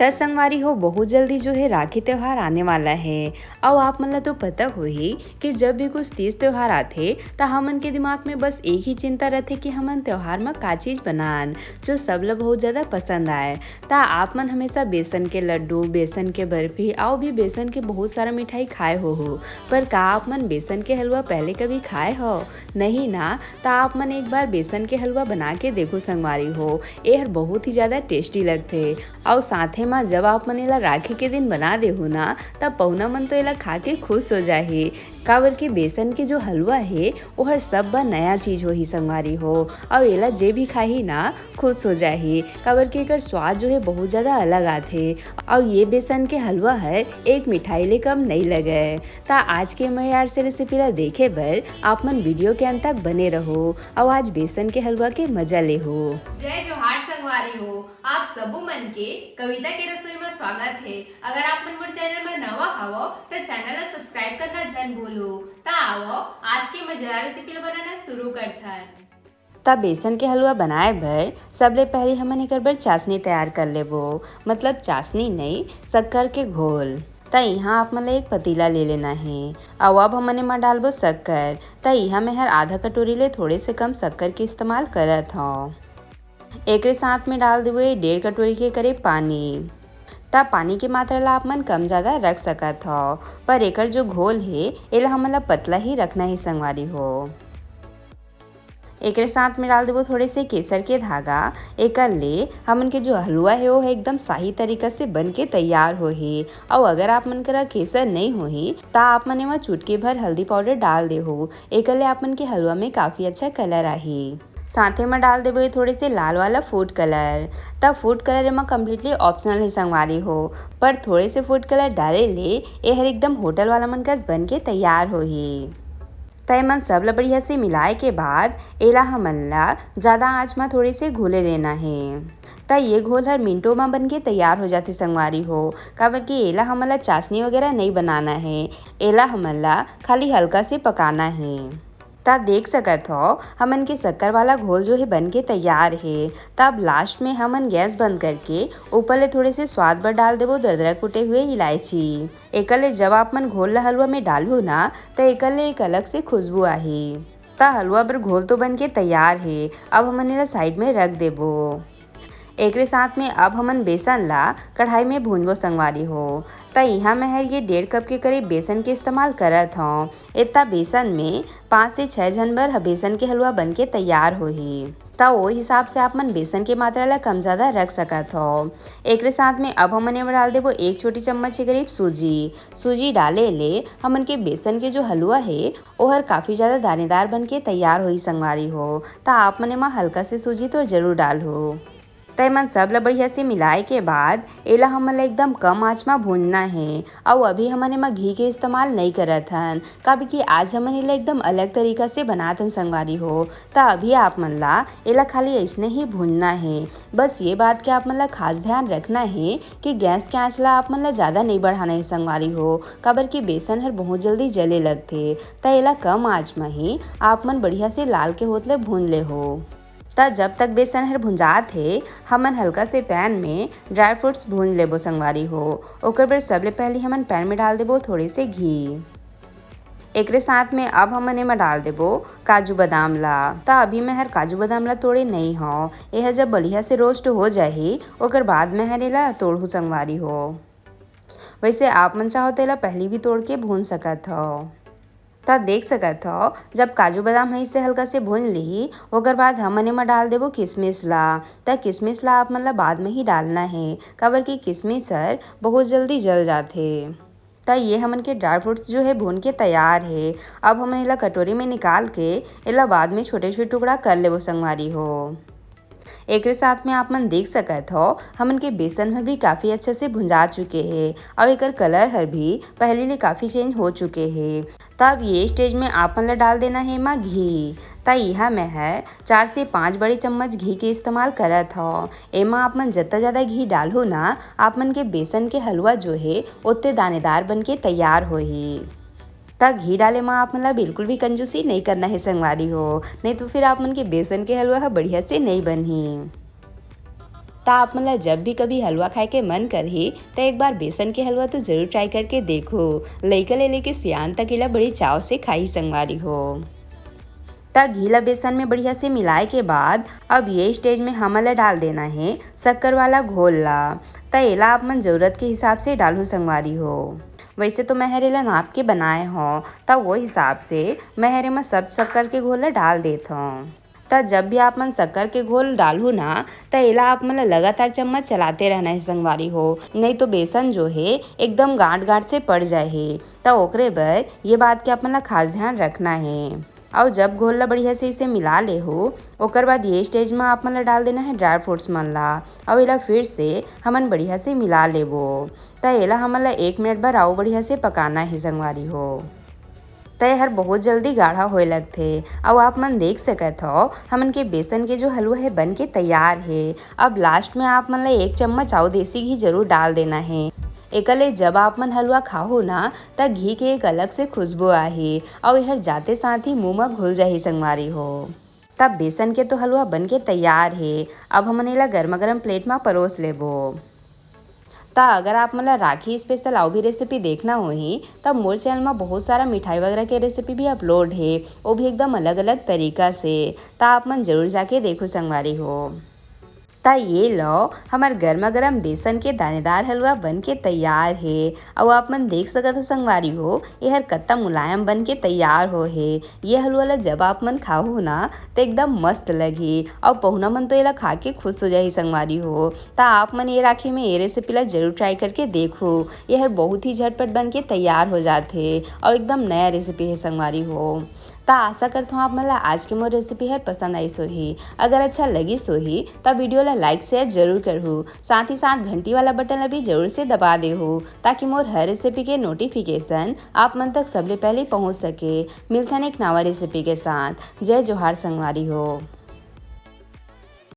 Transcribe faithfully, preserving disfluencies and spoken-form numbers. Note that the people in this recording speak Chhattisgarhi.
त संगवारी हो, बहुत जल्दी जो है राखी त्योहार आने वाला है। अउ आप मन ला तो पता होही कि जब भी कुछ तीज त्योहार आथे, त हमन के दिमाग में बस एक ही चिंता रहथे कि हमन त्योहार म का चीज बनान, जो सब ला बहुत ज्यादा पसंद आए। त आप मन हमेशा बेसन के लड्डू, बेसन के बर्फी, अउ भी बेसन के बहुत सारा मिठाई खाए होहू, पर का आप मन बेसन के हलवा पहले कभी खाए हो? नहीं ना? त आप मन एक बार बेसन के हलवा बना के देखो संगवारी हो, एहर बहुत ही ज्यादा टेस्टी लगथे। अउ साथे म जब आप मन एला राखी के दिन बना देहू ना, त पहुना मन तो एला खा के खुश हो जाही, काबर कि बेसन के जो हलवा हे, ओहर सब बर नया चीज होही संगवारी हो। अउ एला जे भी खाही ना, खुश हो जाही, काबर कि एकर स्वाद जो है बहुत ज्यादा अलग आथे। अउ ये बेसन के हलवा है एक मिठाई ले कम नहीं लगे। त आज के मजेदार से रेसिपी ला देखे बर आप मन वीडियो के अंत तक बने रहो अउ आज बेसन के हलवा के मजा लेहो। जय जोहार संगवारी हो, आप सबो मन के कविता के रसोई में स्वागत है। अगर आप मन मोर चैनल में नवा हवो त चैनल ला सब्सक्राइब करना झन भूलो। त आवो आज के मजेदार रेसिपी ला बनाना शुरू करथन। त बेसन के हलवा बनाए बर सबले पहले हमन एकर बर चाशनी तैयार कर लेबो, मतलब चाशनी नई, शक्कर के घोल। त इहाँ आप मन ला एक पतीला ले लेना हे, अउ अब हमन एमा डालबो शक्कर। त इहाँ मैं हर आधा कटोरी ले थोड़े से कम शक्कर के इस्तेमाल करत हव। एकरे साथ में डाल देबो ये डेढ़ कटोरी के करीब पानी। त पानी के मात्रा ला आप मन कम ज्यादा रख सकत हव, पर एकर जो घोल हे, एला हमन ला पतला ही रखना हे संगवारी हो। एकरे साथ में डाल देबो थोड़े से केसर के धागा। एकर ले हमन के जो हलवा हे, वो एकदम शाही तरीका से बन के तैयार होही। अउ अगर आप मन करा केसर नहीं होही, त आप मन एमा चुटकी भर हल्दी पाउडर डाल देहू। एकर ले आप मन के हलवा में काफी अच्छा कलर आही। साथे में डाल देबो ये थोड़े से लाल वाला फूड कलर। त फूड कलर एमा कम्प्लीटली ऑप्शनल हे संगवारी हो, पर थोड़े से फूड कलर डाले ले एहर एकदम होटल वाला मन कस बन के तैयार होही। त एमन सब ल बढ़िया से मिलाए के बाद एला हमन ला ज्यादा आंच म थोड़े से घुले लेना हे। त ये घोल हर मिनटों म बन के तैयार हो जाथे संगवारी हो, काबर कि एला हमन ला चाशनी वगैरह नहीं बनाना हे, एला हमन ला खाली हल्का से पकाना हे। त देख सकत हो, हमन के शक्कर वाला घोल जो हे बन के तैयार हे। त अब लास्ट में हमन गैस बंद करके ऊपर ले थोड़े से स्वाद बर डाल देबो दरदरा कुटे हुए इलायची। एकर ले जब आप मन घोल ला हलवा में डालहू ना, त एकर ले एक अलग से खुशबू आही। त हलवा बर घोल तो बन के तैयार हे, अब हमन एला साइड में रख देबो। एकरे साथ में अब हमन बेसन ला कढ़ाई में भूनबो संगवारी हो। त इहाँ मैं हर ये डेढ़ कप के करीब बेसन के इस्तेमाल करत हव। इतना बेसन में पाँच से छह झन बर ह-, बेसन के हलवा बन के तैयार होही। त ओ हिसाब से आप मन बेसन के मात्रा ला कम ज्यादा रख सकत हव। एकरे साथ में अब हमन एमा डाल देबो एक छोटी चम्मच के करीब सूजी। सूजी डाले ले हमन के बेसन के जो हलवा हे, ओहर काफी ज्यादा दानेदार बन के तैयार होही संगवारी हो। त आप मन एमा हल्का से सूजी तो जरूर डालहू। त एमन सब ल बढ़िया से मिलाए के बाद एला हमन ल एकदम कम आंच म भूनना हे। अउ अभी हमन एमा घी के इस्तेमाल नइ करत हन, काबर कि आज हमन एला एकदम अलग तरीका से बनात हन संगवारी हो। त अभी आप मन ला एला खाली अइसने ही भूनना हे। बस ये बात के आप मन ला खास ध्यान रखना हे कि गैस के आंच ला आप मन ला ज्यादा नइ बढ़ाना हे संगवारी हो, काबर कि बेसन हर बहुत जल्दी जले लगथे। त एला कम आंच म ही आप मन बढ़िया से लाल के होत ले भून लेहो। त जब तक बेसन हर भुंजात हे, हमन हल्का से पैन में ड्राई फ्रूट्स भून लेबो संगवारी हो। ओकर बर सबले पहले हमन पैन में डाल देबो थोड़े से घी। एकरे साथ में अब हमन एमा डाल देबो काजू बादाम ला। त अभी मैं हर काजू बादाम ला तोड़े नइ हव, एह जब बढ़िया से रोस्ट हो जाही, ओकर बाद मैं हर एला तोड़हू संगवारी हो। वैसे आप मन चाहो त एला पहली भी तोड़ के भून सकत हव। त देख सकत हव, जब काजू बादाम ह इसे हल्का से भून लिही, ओकर बाद हमन एमा डाल देबो किशमिश ला। त किशमिश ला आप मन ला बाद में ही डालना हे, काबर कि किशमिश हर बहुत जल्दी जल जाथे। त ये हमन के ड्राई फ्रूट्स जो है भून के तैयार हे। अब हमन एला कटोरी में निकाल के एला बाद में छोटे-छोटे टुकड़ा कर लेबो संगवारी हो। एकरे साथ में आप मन देख सकत हव, हमन के बेसन ह भी काफी अच्छा से भुंजा चुके हे अउ एकर कलर हर भी पहले ले काफी चेंज हो चुके हे। त अब ये स्टेज में आप मन ला डाल देना हे एमा घी। त इहाँ मैं ह चार से पाँच बड़े चम्मच घी के इस्तेमाल करत हव। एमा आप मन जत्ता ज्यादा घी डालहू ना, आप मन के बेसन के हलवा जो हे, ओत्ते दानेदार बन के तैयार होही। त घी डाले म आप मन ला बिल्कुल भी कंजूसी नइ करना हे संगवारी हो, नइ तो फिर आप मन के बेसन के हलवा ह बढ़िया से नइ बनही। त त आप मन ला जब भी कभी हलवा खाए के मन करही, त एक बार बेसन के हलवा तो जरूर try करके देखो। लइका ले लेके सियान तक एला बड़ी चाव से खाही संगवारी हो। त घी ला बेसन में बढ़िया से मिलाए के बाद अब ये stage में हमन ला डाल देना हे शक्कर वाला घोल ला। त एला आप मन जरूरत के हिसाब से डालहु संगवारी हो। वैसे तो मैं हर एला नाप के बनाए हव, त वो हिसाब से मैं हर एमा सब शक्कर के घोल ला डाल देत हव। त जब भी आप मन शक्कर के घोल डालहु ना, त एला आप मन ला लगातार चम्मच चलाते रहना हे संगवारी हो, नहीं तो बेसन जो हे एकदम गांठ गांठ से पड़ जाही। त ओकरे बर ये बात के आप मन ला खास ध्यान रखना हे। अउ जब घोल ला बढ़िया से इसे मिला लेहू, ओकर बाद ये stage में आप मन ला डाल देना हे dry fruits मन ला, अउ एला फिर से हमन बढ़िया से मिला लेबो। त एला हमन ला एक मिनट बर अउ बढ़िया से पकाना हे संगवारी हो। त एहर बहुत जल्दी गाढ़ा होए लगथे। अउ आप मन देख सकत हव, हमन के बेसन के जो हलवा हे बन के तैयार हे। अब last में आप मन ला एक चम्मच अउ देसी घी जरूर डाल देना हे। एकर ले जब आप मन हलवा खाहू ना, त घी के एक अलग से खुशबू आही, अउ एहर जाते साथ ही मुंह म घुल जाही संगवारी हो। तब बेसन के तो हलवा बन के तैयार हे। अब हमन एला गर्मा गर्म plate म परोस लेबो। त अगर आप मन ला राखी special अउ भी recipe देखना होही, तब मोर channel म बहुत सारा मिठाई वगैरह के recipe भी upload हे, वो भी एकदम अलग-अलग तरीका से। त आप मन जरूर जाके देखो संगवारी हो। त ये लो, हमर गर्मा गर्म बेसन के दानेदार हलवा बन के तैयार हे। अउ आप मन देख सकत हो संगवारी हो, एहर कत्ता मुलायम बन के तैयार हो हे। ये हलवा ला जब आप मन खाहू ना, त एकदम मस्त लगही। अउ पहुना मन तो एला खा के खुश हो जाही संगवारी हो। त आप मन ये राखी में ये recipe ला जरूर try करके देखो। ये हर बहुत ही झटपट बन के तैयार हो जाथे अउ एकदम नया recipe हे संगवारी हो। त आशा करत हूँ आप मन ला आज के मोर recipe हर पसंद आइस होही। अगर अच्छा लगिस होही त video ला like share जरूर करहू, साथ ही साथ घंटी वाला button ला भी जरूर से दबा देहू, ताकि मोर हर recipe के notification आप मन तक सबले पहले पहुँच सके। मिलथन एक नवा recipe के साथ। जय जोहार संगवारी हो।